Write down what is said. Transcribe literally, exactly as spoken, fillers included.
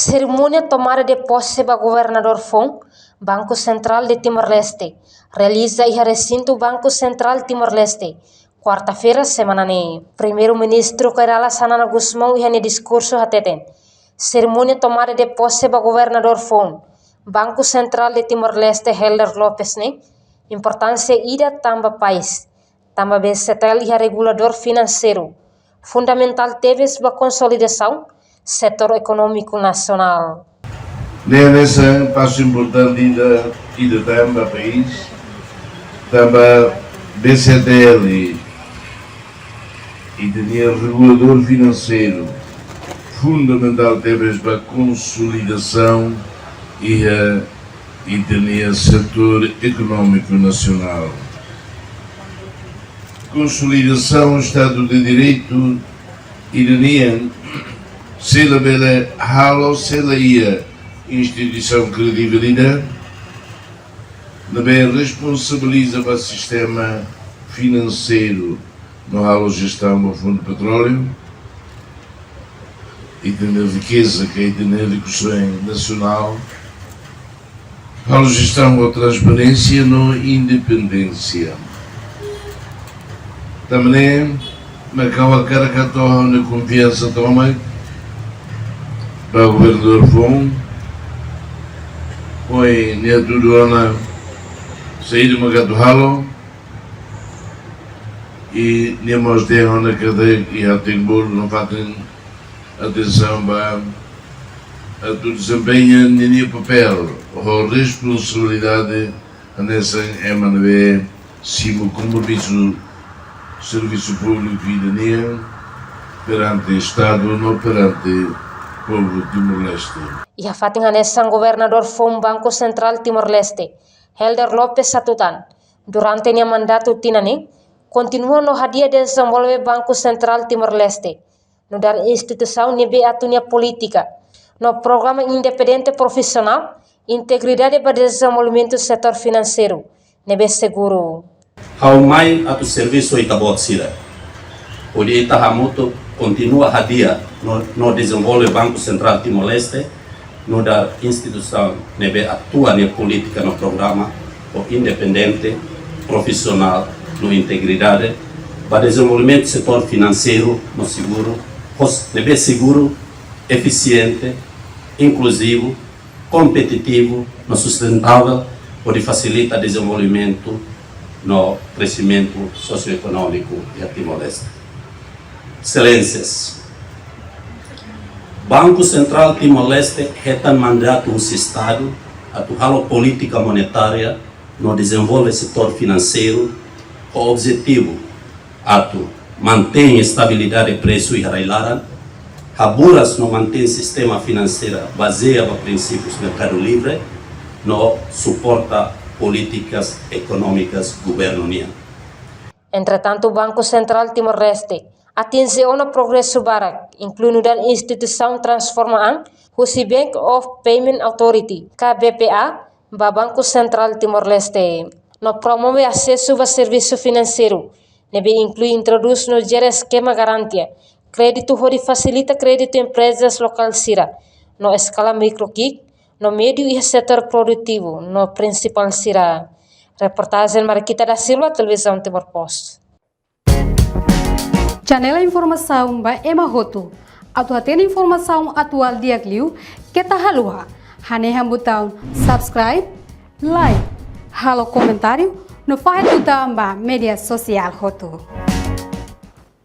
Serimónia tomada de pose ba governadór foun Banku Sentrál de Timor-Leste realiza iha resintu Banku Sentrál Timor-Leste, kuarta-feira semana ne'e. Primeiru-Ministru Kay Rala Xanana Gusmão iha nia diskursu hateten, serimónia tomada de pose ba governadór foun Banku Sentrál de Timor-Leste, Helder Lopes ne'e importánsia ida tanba país, tanba B C T L iha reguladór finanseiru fundamentál tebes ba konsolidasaun setór ekonómiku nasionál. Ne'e hanesan pasu importante ida, ida tan ba país, tanba B C T L ita-nia reguladór finanseiru fundamentál tebes ba konsolidasaun iha ita-nia setór ekonómiku nasionál. Konsolidasaun Estadu de Direitu ida-ne'e, se labele halo, se la iha instituisaun kredibilidade, ne'ebé responsabiliza ba sistema finanseiru no halo jestaun ba Fundu Petróleu, ita-nia rikeza, ka ita-nia rikusoin nasionál, halo jestaun ho transparénsia no independénsia. Tanba ne'e mak ha'u hakarak atu ha'u-nia konfiansa tomak ba governadór foun, hodi nia hatudu ona saida mak atu halo, i nia mós dehan ona katak iha tempu no fatin atensaun ba atu dezempeña ninia papél ho responsabilidade hanesan ema ne'ebé simu kompromisu servisu públiku ida-ne'e perante Estadu no perante povu Timor-Leste. Iha fatin hanesan, governadór foun Banku Sentrál Timor-Leste, Helder Lopes hatutan, durante nia mandatu tinan ne'e, kontinua no hadi'a dezenvolve Banku Sentrál Timor-Leste, nu'udar instituisaun ne'ebé atu nia polítika no programa independente, profisionál, integridade ba dezenvolvimentu setór finanseiru ne'ebé seguru. Ha'u mai atu servisu ho ita-boot sira, hodi ita hamutuk kontinua hadi'a no, no dezenvolve Banku Sentrál Timor-Leste, nu'udar instituisaun ne'ebé atua nia polítika no programa ho independente, profisionál no integridade, ba dezenvolvimentu setór finanseiru no seguru, hos-, ne'ebé seguru, efisiente, inkluzivu, kompetitivu no sustentável, hodi fasilita dezenvolvimentu no kresimentu sosioekonómiku iha Timor-Leste. Exelénsias, Banku Sentrál Timor-Leste hetan mandatu husi Estadu atu halo polítika monetária no dezenvolve setór finanseiru ho objetivu atu mantein estabilidade presu iha rai-laran, haburas no mantein sistema finanseiru bazeia ba prinsípius merkadu livre, no suporta polítikas ekonómikas governu nian. Entretantu, Banku Sentrál Timor-Leste atinje ona progresu barak, inklui nu'udar instituisaun transforma an husi Bank of Payment Authority, ka B P A, ba Banku Sentrál Timor-Leste, no promove asesu ba servisu finanseiru, ne'ebé inklui introdús no jere eskema garantia kréditu hodi fasilita kréditu emprezas lokál sira no eskala mikro ki'ik no médiu iha setór produtivu no prinsipál sira. Reportajen Marquita da Silva, Televizaun Timor Post. Janela informasaun ba ema hotu. Atu hatene informasaun atuál di'ak liu, keta haluha hanehan butaun subscribe, like, halo komentáriu, no fahe tutan ba média sosiál hotu.